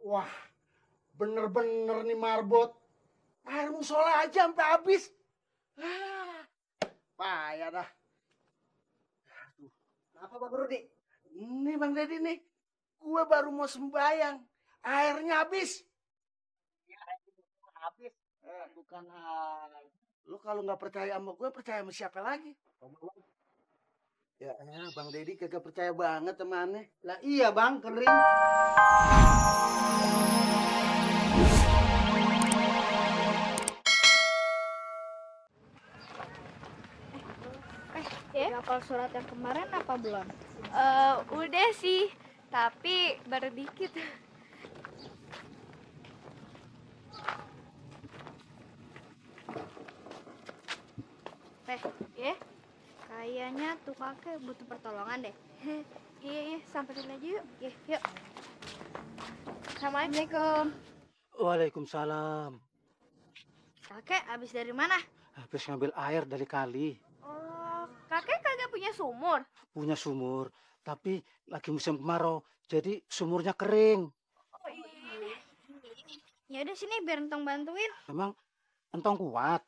Wah, bener-bener nih marbot. Air musola aja sampai habis. Ah, payah dah. Apa Bang Rudi? Ini Bang Deddy nih, gue baru mau sembayang. Airnya habis. Ya, habis. Bukan Lu kalau nggak percaya sama gue, percaya sama siapa lagi? Ya, Bang Deddy kagak percaya banget sama aneh. Lah iya Bang, kering. Udah hafal surat yang kemarin apa belum? Udah sih, tapi baru dikit. Ya, kayaknya tuh kakek butuh pertolongan deh. Iya, samperin aja yuk. Yuk. Assalamualaikum. Waalaikumsalam. Kakek habis dari mana? Habis ngambil air dari kali. Oh, kakek kagak punya sumur? Punya sumur, tapi lagi musim kemarau, jadi sumurnya kering. Oh iya. Ya udah sini biar Entong bantuin. Emang entong kuat?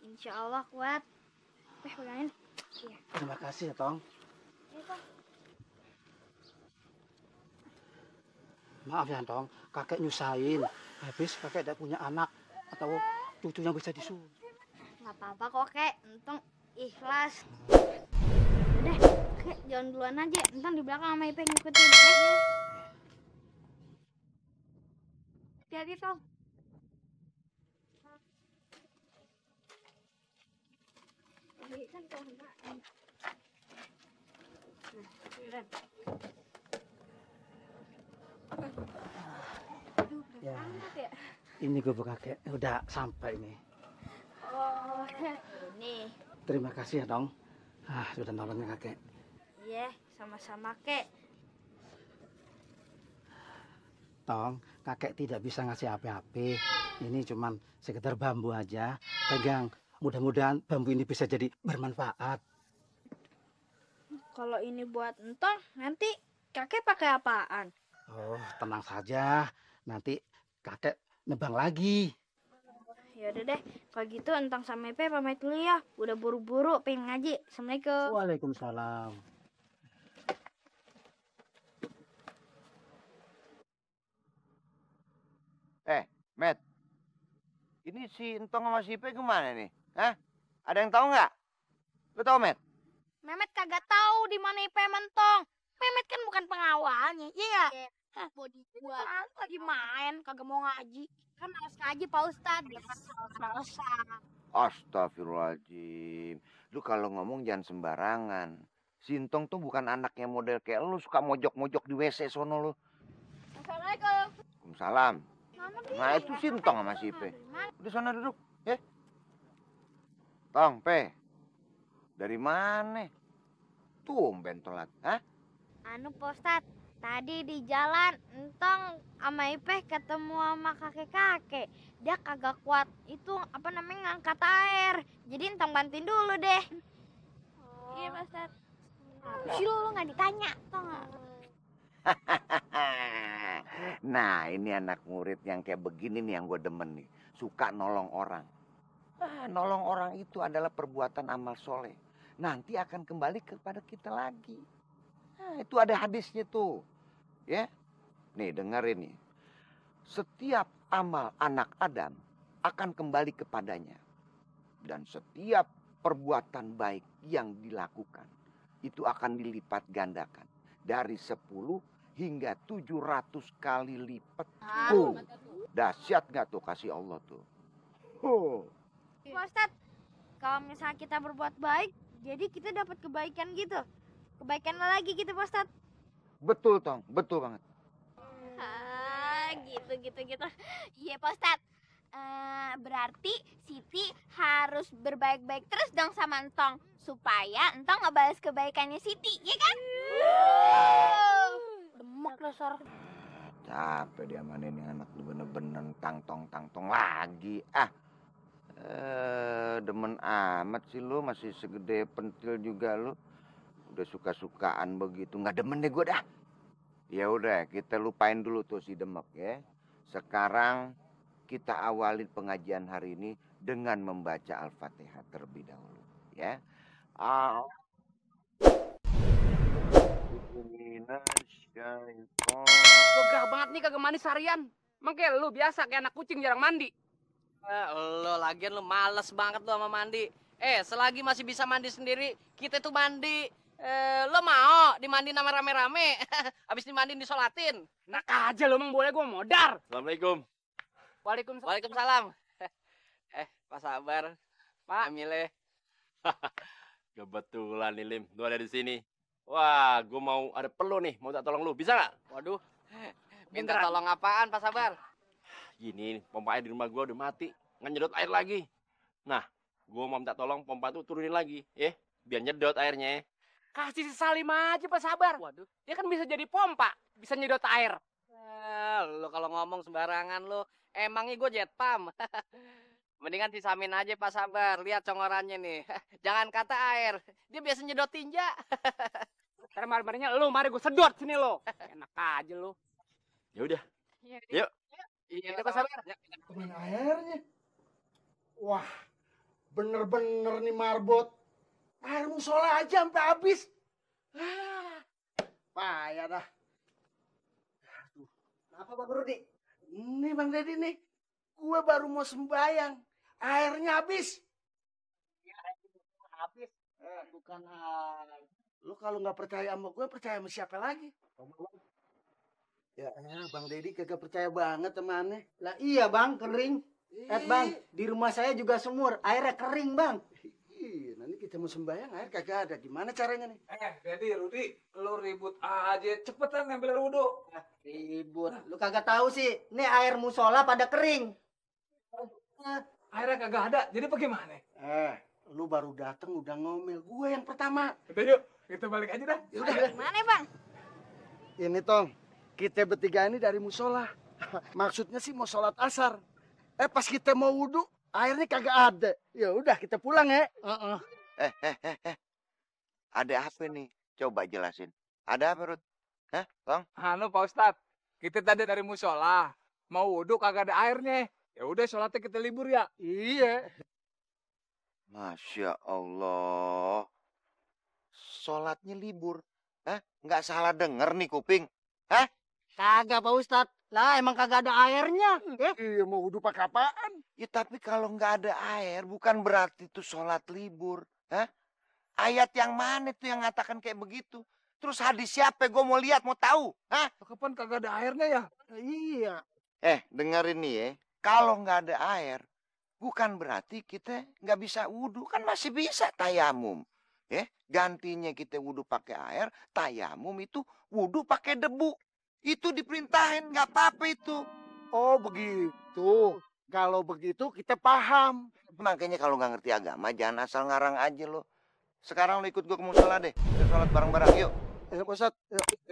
Insya Allah kuat. Pegangin. Iya. Terima kasih ya, Tong. Maaf ya, Tong. Kakek nyusahin. Habis kakek tidak punya anak atau cucu yang bisa disuruh. Nggak apa-apa kok, Kek. Entong ikhlas. Udah, Kek, jalan duluan aja. Entong di belakang sama Ipeng ngikutin. Ya. Hati-hati, Tong. Ya, ini gubuk kakek udah sampai nih. Oh, ini. Terima kasih ya, Tong. Sudah nolongin kakek. Iya, sama-sama, Kek. Tong, kakek tidak bisa ngasih apa-apa. Ini cuman sekedar bambu aja. Pegang. Mudah-mudahan bambu ini bisa jadi bermanfaat. Kalau ini buat Entong, nanti kakek pakai apaan? Oh, tenang saja. Nanti kakek nebang lagi. Ya udah deh, kalau gitu Entong sama Ipe pamit dulu ya. Udah buru-buru pengen ngaji. Assalamualaikum. Waalaikumsalam. Met, ini si Entong sama si Ipe kemana nih? Hah? Ada yang tahu nggak? Lu tahu, Met? Memet kagak tahu di mana Ipe Mentong. Memet kan bukan pengawalnya, iya. Body gua lagi main, kagak mau ngaji. Kan harus ngaji Pak Ustadz. Astagfirullahaladzim. Lu kalau ngomong jangan sembarangan. Si Entong tuh bukan anaknya model kayak lu, suka mojok-mojok di WC sono lu. Assalamualaikum. Waalaikumsalam. Nah itu si Entong sama si Ipe. Udah sana duduk, ya. Tong, Pe. Dari mana? Tumben telat, hah? Anu Pak Ustadz, tadi di jalan Entong sama Ipe ketemu sama kakek-kakek. Dia kagak kuat itu apa namanya ngangkat air. Jadi Entong bantuin dulu deh. Iya, Pak Ustadz. Si lu nggak ditanya, tau nggak? Nah, ini anak murid yang kayak begini nih yang gue demen nih. Suka nolong orang. Nolong orang itu adalah perbuatan amal soleh. Nanti akan kembali kepada kita lagi. Nah, itu ada hadisnya tuh. Ya. Nih, dengerin nih. Setiap amal anak Adam akan kembali kepadanya. Dan setiap perbuatan baik yang dilakukan itu akan dilipat gandakan dari 10 hingga 700 kali lipat. Dahsyat nggak tuh kasih Allah tuh. Pak Ustadz, kalau misalnya kita berbuat baik, jadi kita dapat kebaikan gitu. Kebaikan lagi gitu Pak Ustadz. Betul, Tong. Betul banget. Gitu. Iya, Pak Ustadz. Berarti Siti harus berbaik-baik terus dong sama Entong. Supaya Entong ngebalas kebaikannya Siti, ya kan? Demek dasar. Capek dia mana ini anak lu bener-bener tang-tong lagi. Demen amat sih lu, masih segede pentil juga lu. Udah suka-sukaan begitu, nggak demen deh gue dah. Ya udah, kita lupain dulu tuh si Demek ya. Sekarang kita awalin pengajian hari ini dengan membaca Al-Fatihah terlebih dahulu, ya. Ah. Begah banget nih kagak mandi seharian. Emang kayak lu biasa kayak anak kucing jarang mandi. Lo lagian lo males banget lo sama mandi. Selagi masih bisa mandi sendiri, kita tuh mandi. Lo mau dimandiin sama rame-rame? Habis dimandiin disolatin. Nak aja lu emang boleh gua modar. Assalamualaikum. Waalaikumsalam. Waalaikumsalam. Pak Sabar, Pak Amile. Kebetulan nih Lim, lu ada di sini. Wah, gue mau ada perlu nih, mau tak tolong lu, bisa nggak? Waduh, minta tolong apaan Pak Sabar? Gini, pompa air di rumah gue udah mati, nggak nyedot air lagi. Nah, gue mau minta tolong pompa itu turunin lagi, biar nyedot airnya. Kasih si Salim aja Pak Sabar. Waduh, Dia kan bisa jadi pompa, bisa nyedot air. lo kalau ngomong sembarangan lo, emangnya gue jet pump. Mendingan disamin aja Pak Sabar, lihat congorannya nih. Jangan kata air, dia biasa nyedot tinja. Ntar mari-marinya lu, mari gue sedot sini lo. Enak aja lu. Ya udah, Iya, Iya Pak Sabar. Kemana airnya? Wah, bener-bener nih marbot. Air musola aja sampai habis. Payah dah. Kenapa Bang Rudi? Ini Bang Deddy nih. Gue baru mau sembayang. Airnya habis. Habis. Bukan air. Lu kalau nggak percaya sama gue, percaya sama siapa lagi? Ya, Bang Deddy kagak percaya banget sama aneh. Lah iya Bang, kering. Bang, di rumah saya juga sumur. Airnya kering Bang. Iya, nanti kita mau sembayang air kagak ada. Gimana caranya nih? Dedi, Rudi, lu ribut aja. Cepetan ngambil wudhu. Ribut. Lu kagak tahu sih. Nih air musola pada kering. Airnya kagak ada, jadi bagaimana? Lu baru datang udah ngomel. Gue yang pertama. Kita yuk, kita balik aja dah. Yaudah. Mana Bang? Ini Tong, kita bertiga ini dari musola. Maksudnya sih mau sholat asar. Pas kita mau wudhu, airnya kagak ada. Ya udah kita pulang ya. Ada apa nih? Coba jelasin. Ada apa, Rut? Hah, Tong? Halo Pak Ustadz, kita tadi dari musola. Mau wudhu kagak ada airnya. Ya udah sholatnya kita libur ya. Iya. Masya Allah. Sholatnya libur. Nggak salah denger nih kuping. Kagak Pak Ustadz. Lah emang kagak ada airnya. Iya mau wudhu pakai apaan? Ya tapi kalau nggak ada air bukan berarti itu sholat libur. Ayat yang mana tuh yang ngatakan kayak begitu? Terus hadis siapa? Gue mau lihat, mau tahu. Kapan kagak ada airnya ya? Iya. Dengerin nih ya. Kalau nggak ada air, bukan berarti kita nggak bisa wudhu. Kan masih bisa tayamum. Gantinya kita wudhu pakai air, tayamum itu wudhu pakai debu. Itu diperintahin, nggak apa-apa itu. Oh begitu. Kalau begitu kita paham. Makanya kalau nggak ngerti agama, jangan asal ngarang aja lo. Sekarang lo ikut gue ke musola deh. Kita sholat bareng-bareng, yuk. Pak Ustadz.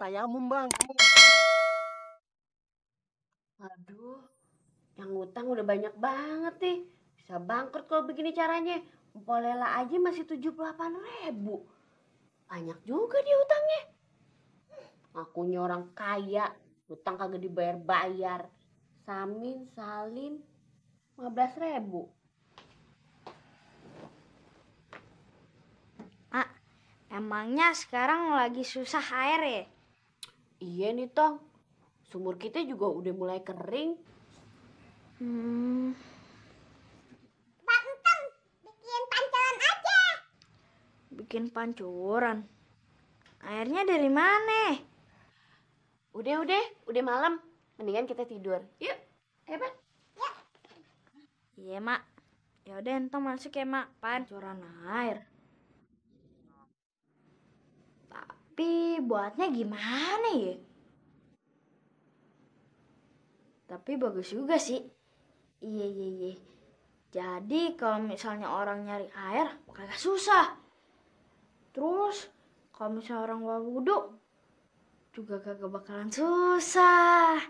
Tayamum Bang. Aduh, yang ngutang udah banyak banget nih. Bisa bangkrut kalau begini caranya. Empolela aja masih 78.000. Banyak juga dia utangnya. Akunya orang kaya, utang kagak dibayar-bayar. Samin, salin, 15.000. Emangnya sekarang lagi susah air ya? Iya nih Tong, sumur kita juga udah mulai kering. Bang Tong, bikin pancuran aja. Bikin pancuran? Airnya dari mana? Udah malam. Mendingan kita tidur. Yuk, Bang. Iya, Mak. Yaudah, entong masuk ya, Mak. Pancuran air. Tapi buatnya gimana ya? Tapi bagus juga sih. Iya. Jadi kalau misalnya orang nyari air, kagak susah. Terus kalau misalnya orang mau wudhu, juga kagak bakalan susah.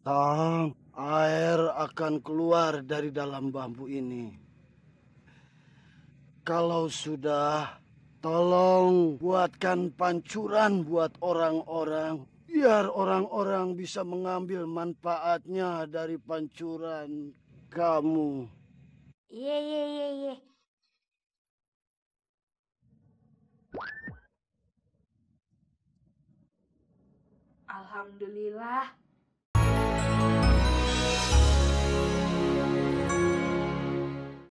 Tong, air akan keluar dari dalam bambu ini. Kalau sudah Tolong buatkan pancuran buat orang-orang. Biar orang-orang bisa mengambil manfaatnya dari pancuran kamu. Iya. Alhamdulillah.